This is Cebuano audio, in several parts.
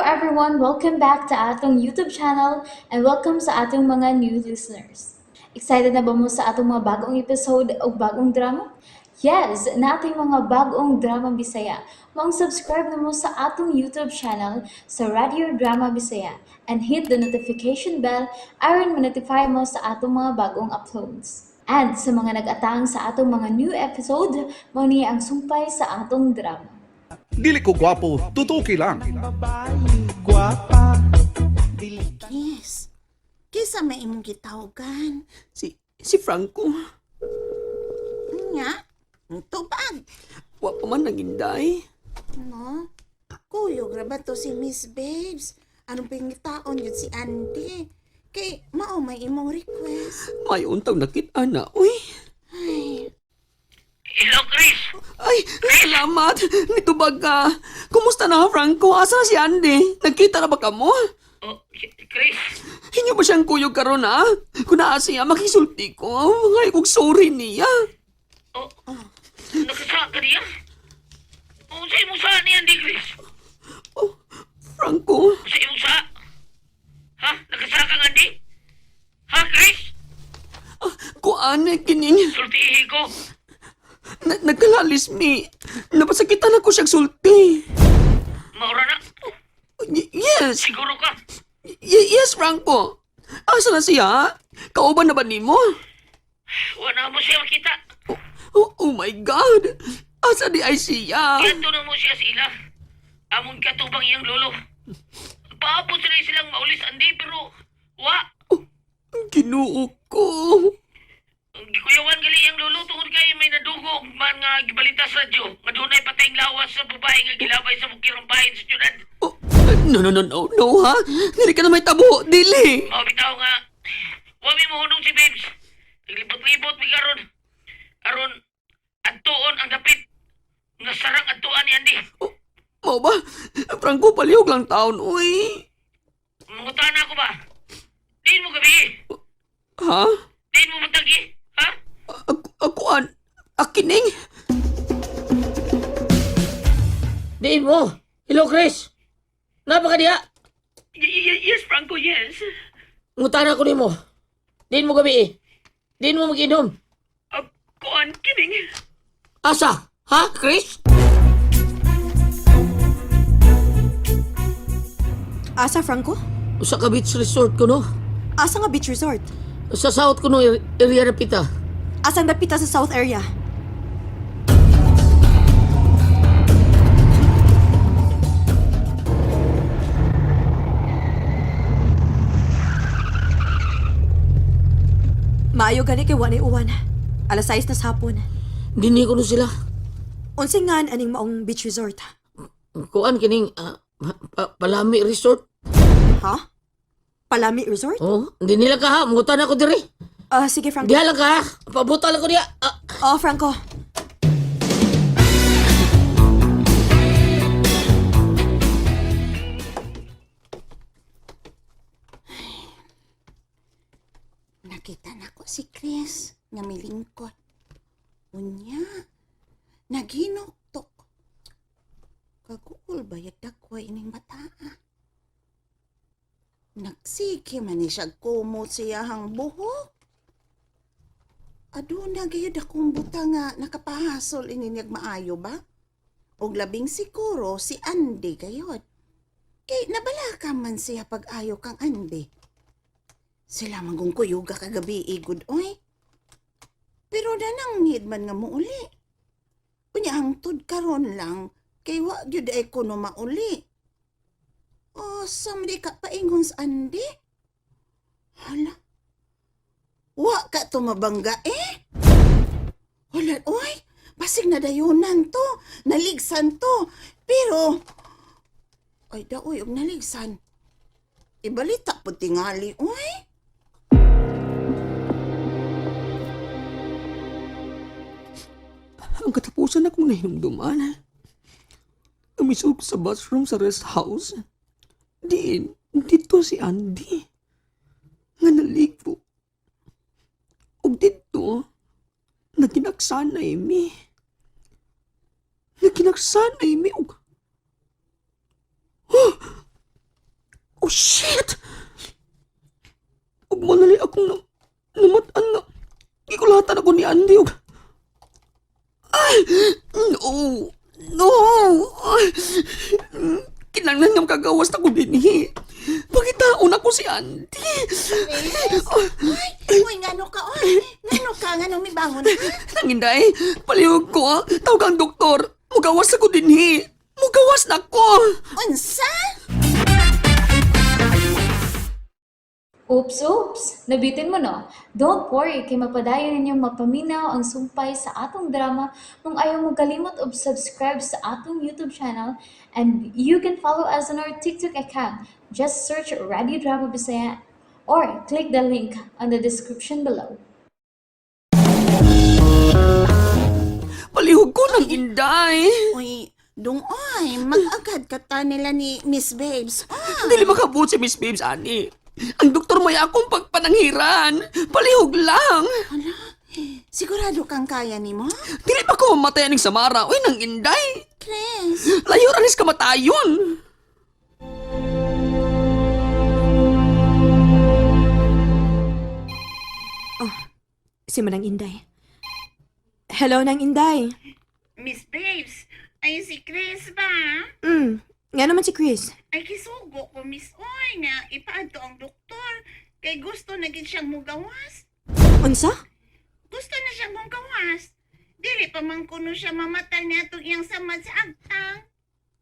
everyone! Welcome back to atong YouTube channel and welcome sa atong mga new listeners. Excited na ba mo sa atong mga bagong episode o bagong drama? Yes, nating mga bagong drama Bisaya. Maong subscribe na mo sa atong YouTube channel sa Radio Drama Bisaya and hit the notification bell aron ma-notify mo sa atong mga bagong uploads. And sa mga nag-atang sa atong mga new episode, mao ni ang sumpay sa atong drama. Dili ko gwapo, tutuki lang. Guwapa. Dili Yes. Kisa may imong gitawagan. Si Franco, Nya, tubag. wa pa man nanginday. No? Kuyog ra ba to si Miss Babes? Anong pingitaon yun si Andy? Kay mao may imong request. May untang nakita na, uy. Ay, Hello, Chris. Ay, salamat. Nitubag ka. Kumusta na, Franco? Asa na si Andy? Nagkita na ba kamo? Oh, Chris. Inyo ba siyang kuyog karon ha? Kung naa siya, makisulti ko. Ngay kong sorry niya. Oh, nakasa ka niya? Oh, sa imong sa ni Andy, Chris? Oh, Franco, Sa imong sa? Ha? Nakasa ka nga, Andy? Ha, Chris? kuan kining Sultihi ko. Nagkalalis mi. Napasakitan ako siyang sulti. Maura na. Yes. Siguro ka. Yes, Franco. Asa na siya? Kauban na ba nimo? Wala mo siya makita. Oh, oh my God! Asa di ay siya? Kanto na mo siya sa ila. Amon katubang iyang lolo. Paabot sila silang maulis, Andy, pero wa. Ginoo ko. Gikuyawan gali iyang lolo tungod kay may nadugo og man nga gibalita sa radyo nga dunay patayng lawas sa babae nga gilabay sa bukirang bahin sa syudad. Oh, no, no, no, no, no, ha? Dili ka na may tabo, dili. Mao bitaw nga wa mi mohunong si Babes. Naglibot-libot mi karon. Aron adtuon ang dapit nga sarang adtuan ni Andy. Oh, mao ba? Franco, palihog lang taon, uy. Mangutana ako ba? Diin mo gabi. Ha? Diin mo matagi. Ha? Ako, ako an, akining? Diin mo. Hello Chris. Napa ka diha? Yes, Franco, yes. Ngutana ko nimo. Diin mo gabi. Diin mo mag-inom. Ako an, kining. Asa? Ha, Chris? Asa, Franco? Usa ka beach resort ko no. Asa nga beach resort? Sa south ko no area Rapita. Asa ang dapita sa south area? Maayo gani kay wanay uwan. Alas 6 na sa hapon. Dinhi ko no sila. Unsay ngan aning maong beach resort? Kuan kining Palami Resort. Ha? Palami Resort? Oh, hindi nila ka ha. Mangutan ako diri. Ah, sige Franco. Diha lang ka ha. Pabuta lang ko diha. Ah. Oh, Franco. Nakita na ko si Chris nga milingkod. Unya, naghinuktok. Kaguol ba yagdakway ining bataa? Nagsige man ni siya kumot siyahang buhok. Aduna gayud akong buta nga nakapahasol ini niyag maayo ba? Og labing siguro si Andy gayud. Kay nabalaka man siya pag-ayo kang Andy. Sila manggong kuyuga kagabi igud oy. Pero nanang need man nga muuli. Unya hangtod karon lang kay wa gyud ay kuno mauli. Oh, sa ka paingon sa Andy? Hala. Wa ka tumabangga eh. Hala, oy, basig na dayunan to, naligsan to. Pero ay daoy og naligsan. Ibalita po tingali, oy. Ang katapusan akong nahinumduman. Umisog sa bathroom sa rest house. Diin, dito si Andy. Nga naligo. Ug dito, naginaksanay mi. Naginaksanay mi. Ug... Oh! Oh, shit! Ug mo nali akong namatan nga. Gikulatan ako ni Andy. Ug... Ay! No! No! Ay! Kinanglan nga makagawas na ko dinhi. Pangitaon ako si Andy. Ay, uy, ngano ka, oy. Ngano ka, ngano may bangon ha? Nanginday, palihog ko ah. Tawag ang doktor. Mugawas ako dinhi. Mugawas na ko. Unsa? Oops, oops! Nabitin mo no? Don't worry, kay mapadayon ninyong mapaminaw ang sumpay sa atong drama kung ayaw mo kalimot og subscribe sa atong YouTube channel, and you can follow us on our TikTok account. Just search Radio Drama Bisaya or click the link on the description below. Palihog ko ng inday. Uy, dungoy, mag-agad ka ta nila ni Miss Babes. Ah, Dili makabot si Miss Babes, ani. Ang doktor may akong pagpananghiran. Palihog lang. Hala, sigurado kang kaya ni mo? Dili pa ko mamatay aning Samara. Uy, nang inday. Chris, Layo ranis kamatayon. Si Manang Inday. Hello, Nang Inday. Miss Babes, ay si Chris ba? Nga naman si Chris. Ay kisugo ko, Miss Oy, na ipaadto ang doktor. Kay gusto na gid siyang mugawas. Unsa? Gusto na siyang mugawas. Dili pa man kuno siya mamatay niya itong iyang samad sa agtang.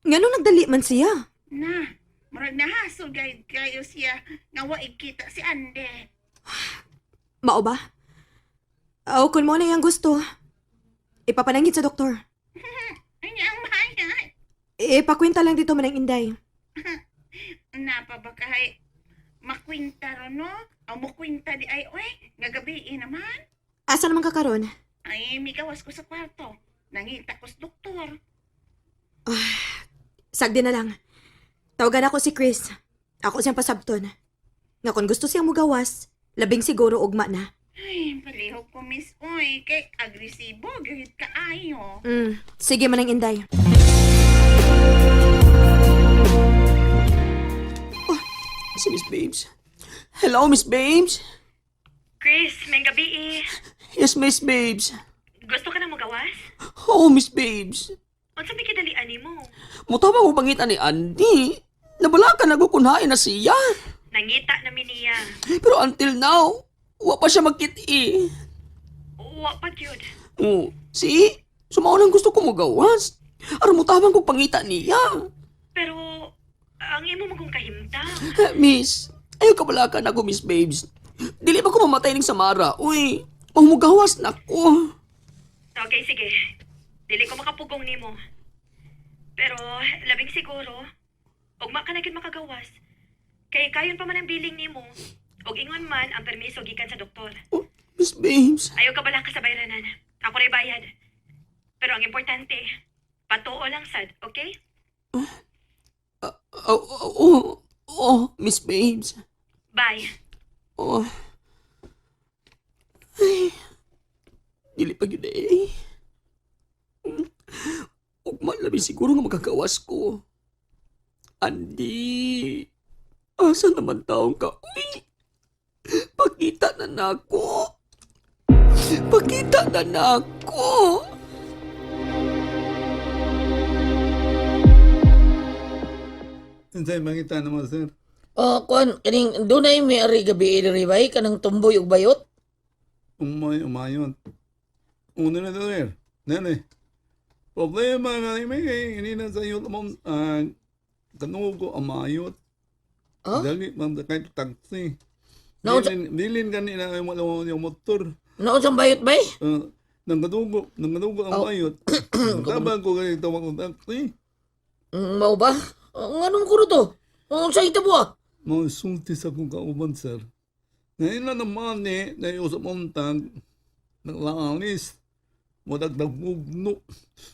Nga nung nagdali man siya. Na, murag nahasol gayud kayo siya nga waig kita si Ande. Mao ba? Aw, kung mo na iyang gusto. Ipapanangit sa doktor. Ay niya ang mahayay. Ipakwenta lang dito Manang Inday. Napa ba kahay makwinta ro no? Aw mukwinta di ay oy, nga gabi eh naman. Asa naman ka karon? Ay migawas ko sa kwarto. Nangita ko sa doktor. Sagdi na lang. Tawagan ako si Chris. Ako siyang pasabton. Nga kung gusto siyang mugawas, labing siguro ugma na. Ay, palihog ko, Miss Oy, kay agresibo gayud kaayo. Sige Manang Inday. Si Miss Babes. Hello, Miss Babes. Chris, may gabi eh. Yes, Miss Babes. Gusto ka na magawas? Oh, Miss Babes. Unsa may kidalian nimo? Mutabang ko pangita ni Andy. Nabala ka nagkukunhain na siya. Nangita na mi niya. Pero until now, wa pa siya magkiti. Wa pa gyud. Oh, see? Sumao nang gusto ko magawas. Aron mutabang kong pangita niya. Pero ang imo magong kahimtang. Eh, Miss, ayaw ka bala ka na ko, Miss Babes. Dili ba ko mamatay ning Samara? Uy, mahumugawas na ko. Okay, sige. Dili ko makapugong nimo. Pero labing siguro, ugma ka na gyud makagawas. Kay kayon pa man ang billing nimo. Ug ingon man ang permiso gikan sa doktor. Oh, Miss Babes, Ayaw ka bala ka sa bayranan. Ako ray bayad. Pero ang importante, patuo lang sad, okay? Oh, oh, oh, oh, Miss Babes. Bye. Oh. Ay, dili pa yun eh. Ugma labi siguro nga magkagawas ko. Andi, asa naman taong ka? Uy, pakita na nako. Pakita na nako. Unsay mangita naman, sir? Oh, kuan kaning dunay may ari gabi diri bay kanang tumboy ug bayot. Umay, umayon. Una na to, sir. Nene. Problema nga ni may hindi na sa iyo lamang kanugo amayot. Ha? Dali man sa kahit taxi. Naunsa Bilin, bilin kanina yung, yung motor. naunsang bayot bay? Nangkadugo ang Oh. mayot. Tabang ko kayo tawag ng taxi. Mao ba? Nganong kuno to? Unsa ito ah? Mga sa kong kauban, sir. Ngayon na naman eh, na yung sa montag, naglaalis, madagdagugno,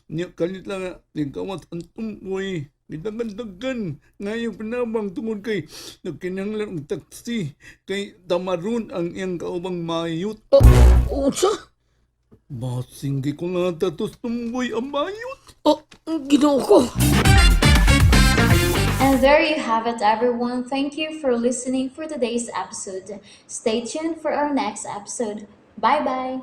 niya kalit lang, nagkawat ang tumboy, gidagan-dagan, ngayong pinabang tungod kay, nagkinahanglan og taxi, kay tamaron ang iyang kaubang mayot. Oh, unsa? Basinggi ko nga tatos tumboy ang mayot. Oh, Ginoo ko. And there you have it, everyone. Thank you for listening for today's episode. Stay tuned for our next episode. Bye bye.